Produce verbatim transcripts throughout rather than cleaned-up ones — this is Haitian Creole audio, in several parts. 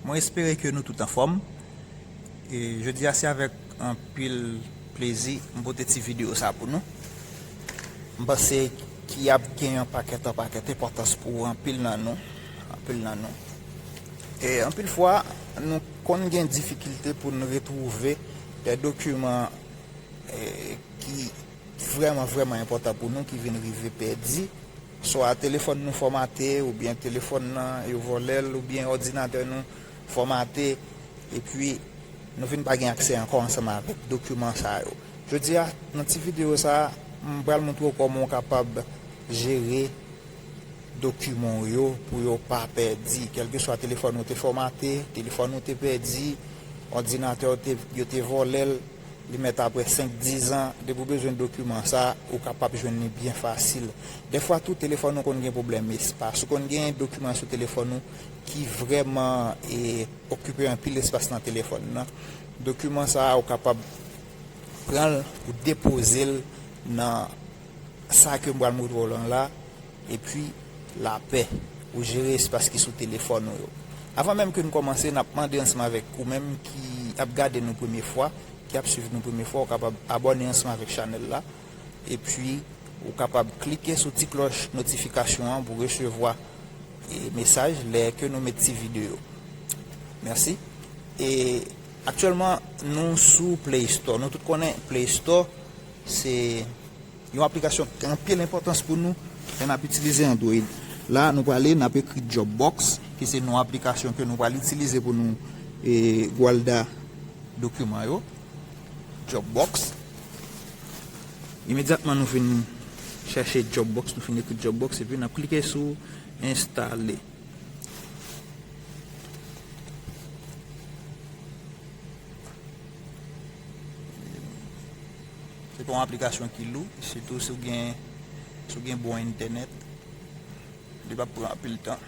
Mwen espere ke nou tout anfòm. E jodi a, se avèk anpil plezi m pote ti videyo sa pou nou. M panse ki ap gen yon pakèt, yon pakèt enpòtans pou anpil nan nou. Anpil nan nou. E anpil fwa, nou konn gen difikilte pou n retwouve de dokiman, e, ki vrèman, vrèman enpòtan pou nou, ki vin rive pèdi. Swa telefòn nou fòmate, oubyen telefòn nan, yo vòlè l, oubyen òdinatè nou fòmate, epi nou vin pa gen aksè ankò ansanm avèk dokiman sa yo. Jodi a, nan ti videyo sa a, m pral montre w kòman w kapab jere dokiman w yo pou yo pa pèdi. Kèlkeswa telefòn ou te fòmate, telefòn ou te pèdi, òdinatè w te, yo te vòlè l, li mèt apre senk, diz an, depi w bezwen dokiman sa, ou kapab jwenn li byen fasil. Dèfwa tou, telefòn ou konn gen pwoblèm espas. Ou konn gen dokiman sou telefòn ou ki vrèman, e, okipe anpil espas nan telefòn nan. Dokiman sa a, ou kapab pran l, ou depoze l nan sa ke m pral montre w lan la, epi lapè, ou jere espas ki sou telefòn ou yo. Avan menm ke n kòmanse, n ap mande ansanm avèk ou menm ki ap gade nou premye fwa, ki ap swiv nou premye fwa, ou kapab abòne ansanm avèk chanèl la, epi ou kapab klike sou ti klòch notifikasyon an pou resevwa, e, mesaj lè ke nou met ti videyo. Mèsi. E aktyèlman, nou sou Play Store. Nou tout konnen Play Store, se yon aplikasyon ki gen anpil enpòtans pou nou lè n ap itilize Android. La, nou prale, n ap ekri Dropbox, ki se non aplikasyon ke nou pral itilize pou nou, e, gwalda dokiman yo. Dropbox. Imedyatman nou fin chèche Dropbox, nou fin ekri Dropbox, epi n ap klike sou enstale. Se pa yon aplikasyon ki lou, sitou si w gen, si w gen bon entènèt, li p ap pran anpil tan.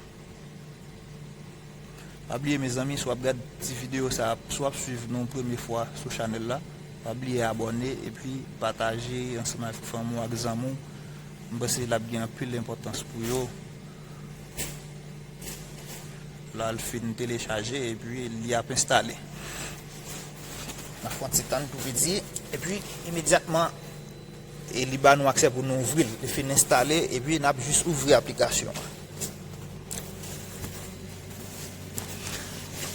Pa bliye, mezanmi, si w ap gad ti videyo sa a, si w ap swiv nou premye fwa sou chanèl la, pa bliye abòne epi pataje ansanm avèk fanmi w ak zanmi w. M panse l ap gen anpil enpòtans pou yo. La l fin telechaje epi li ap enstale. N a fè yon ti tann pou piti, epi imedyatman, e li ba nou aksè pou nou ouvri l. Li fin enstale, epi n ap jis ouvri aplikasyon an.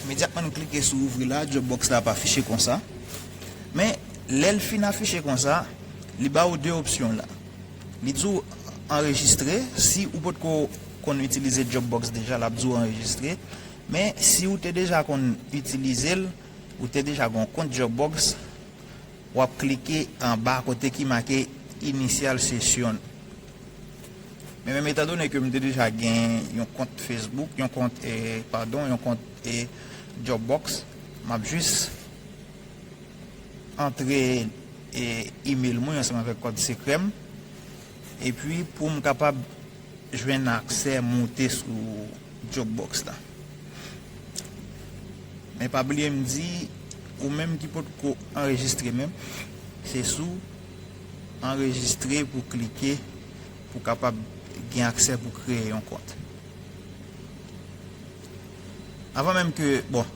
Imedyatman n klike sou ouvri la, Dropbox la ap afiche konsa. Men, lè l fin afiche konsa, li ba w de opsyon la. Li di w anrejistre, si ou potko konn itilize Dropbox deja, l ap di w anrejistre. Men, si ou te deja konn itilize l, ou te deja gen yon kont Dropbox, w ap klike anba kote ki make Initial Session. Men menm etandone ke m te deja gen yon kont Facebook, yon kont, eh, padon, yon kont, eh, Dropbox, m ap jis antre, eh, email mwen ansanm avèk kòd sekrè m. Epi pou m kapab jwenn aksè moute sou Dropbox la. Men pa bliye m di, ou menm ki potko anrejistre menm, se sou anrejistre pou klike pou kapab gen aksè pou kreye yon kont. Avan menm ke, bon,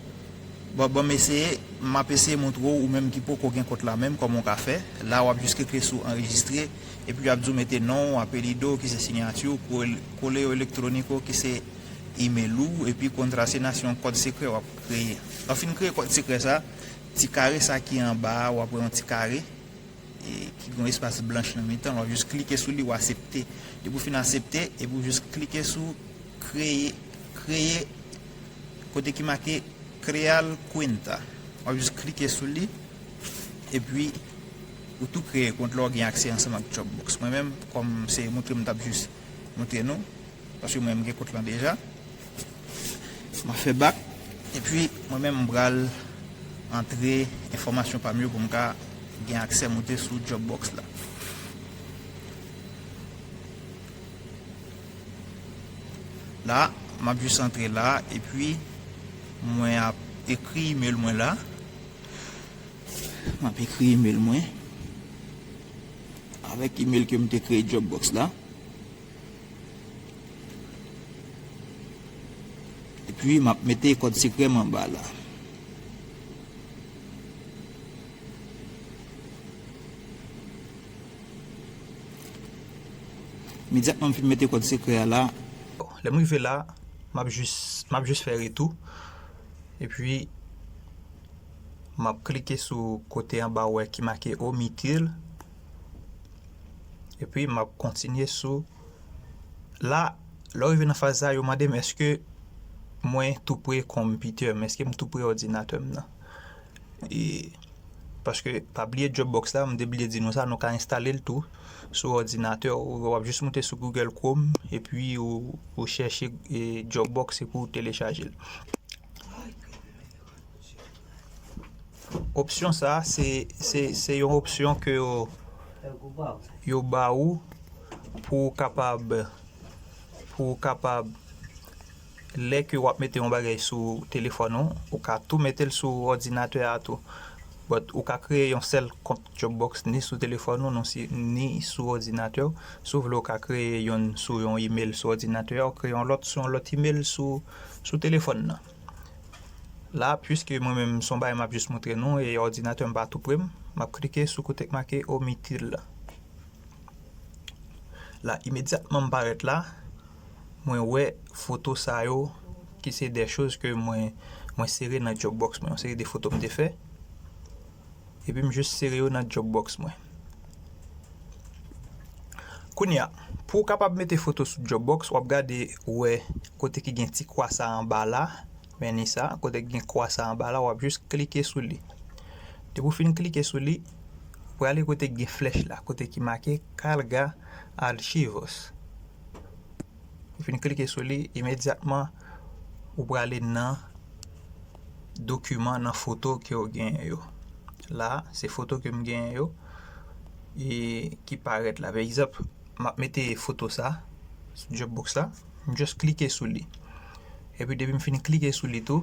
bon, bon, m eseye, m ap eseye montre w, ou menm ki poko gen kont la menm, kòman w ka fè. La, w ap jis klike sou anrejistre, epi y ap di w mete non w, apelyido, ki se siyati w, kole, correo electrónico, ki se email ou, epi contraseña, se yon kòd sekrè w ap kreye. Lè w fin kreye kòd sekrè sa, ti kare sa ki anba a, w ap wè yon ti kare, e, ki gen yon espas blanch nan mitan, w ap jis klike sou li, w aksepte. Depi w fin aksepte, epi w jis klike sou kreye, kreye, kote ki make Crear Cuenta. W ap jis klike sou li, epi ou tou kreye kont la, w gen aksè ansanm ak Dropbox. Mwen menm, kòm se montre m t ap jis montre nou, paske mwen menm gen kont lan deja. M ap fè bak, epi mwen menm m pral antre enfòmasyon pa m yo pou m ka gen aksè moute sou Dropbox la. La, m ap jis antre la, epi mwen ap ekri email mwen la. M ap ekri email mwen avèk email ke m te kreye Dropbox la. Epi m ap mete kòd sekrè m anba la. Imedyatman m fin mete kòd sekrè a la. Lè m rive la, m ap jis, m ap jis fè retou. Epi, m ap klike sou kote anba ou wè ki make Omitil. Epi, m ap kontinye sou la. Lè w rive nan faz sa, yo mande m èske mwen tou pre konpitè m, èske m tou pre òdinatè m nan. E, paske, pa bliye Dropbox la, m te bliye di nou sa, nou ka enstale l tou sou òdinatè w. W ap jis moute sou Google Chrome, epi ou, ou chèche, e, Dropbox, epi ou telechaje l. Opsyon sa, se, se, se yon opsyon ke yo, yo ba ou pou w kapab, pou w kapab, lè ke w ap mete yon bagay sou telefòn ou, ou ka tou mete l sou òdinatè a tou. But, ou ka kreye yon sèl kont Dropbox ni sou telefòn ou, non si, ni sou òdinatè w. Si w vle, ou ka kreye youn sou yon email sou òdinatè a, ou kreye yon lòt sou yon lòt email sou, sou telefòn nan. La, piske mwen menm, se yon bagay m ap jis montre nou, e òdinatè m pa tou pre m, m ap klike sou kote k make Omitil la. La, imedyatman m parèt la, mwen wè foto sa yo, ki se de choz ke mwen, mwen sere nan Dropbox mwen, yon seri de foto m te fè. Epi m jis sere yo nan Dropbox mwen. Kounye a, pou w kapab mete foto sou Dropbox, w ap gade, ou wè kote ki gen ti kwa sa anba la, men ni sa, kote ki gen kwa sa anba la, w ap jis klike sou li. Depi w fin klike sou li, ou prale kote ki gen flèch la, kote ki make Carga Archivos. Ou fin klike sou li, imedyatman, ou prale nan dokiman, nan foto ke w genyen yo. La, se foto ke m genyen yo, e ki parèt la. Pa egzanp, m ap mete foto sa sou Dropbox la. M just klike sou li. Epi depi m fin klike sou li tou,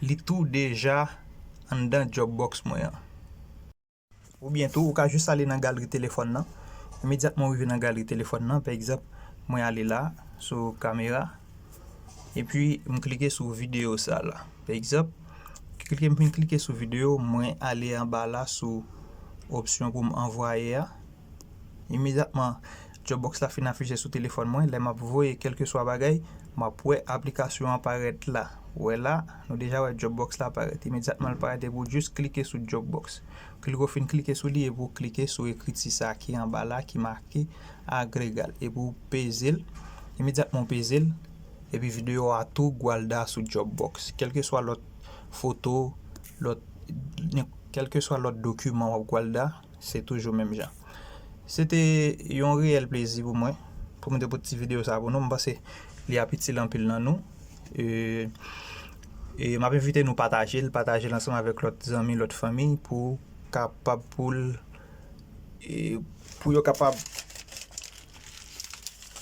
li tou deja anndan Dropbox mwen an. Oubyen tou, ou ka jis ale nan galri telefòn nan. Imedyatman ou rive nan galri telefòn nan, pa egzanp, mwen ale la, sou kamera, epi m klike sou videyo sa la. Pa egzanp, klike, m fin klike sou videyo, mwen ale anba la sou opsyon pou m anvwaye a. Imedyatman, Dropbox la fin afiche sou telefòn mwen, lè m ap voye kèlkeswa bagay, m ap wè aplikasyon an parèt la. Ou wè la, nou deja wè Dropbox la parèt. Imedyatman l parèt, epi w jis klike sou Dropbox. Klike, w fin klike sou li, epi w klike sou ekriti sa ki anba la, ki make agregar. Epi w peze l. Imedyatman w peze l, epi videyo a tou gwalda sou Dropbox. Kèlkeswa lòt foto, lòt, kèlkeswa lòt dokiman w ap gwalda, se toujou menm jan. Se te yon reyèl plezi pou mwen, pou mwen te pote ti videyo sa pou nou. M panse li ap itil anpil nan nou. E, e m ap envite nou pataje l, pataje l ansanm avèk lòt zanmi, lòt fanmi, pou kapab pou l, e, pou yo kapab,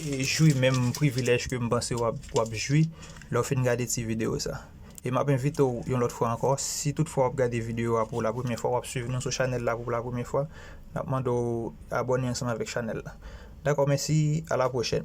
e, jwi menm privilèj ke m panse w ap, w ap jwi lè w fin gade ti videyo sa. E m ap envite w yon lòt fwa ankò, si toutfwa w ap gade videyo a pou la premyè fwa, w ap swiv nou sou chanèl la pou la premyè fwa, n ap mande w abòne ansanm avèk chanèl la. Dakò, mèsi, a la pwochèn.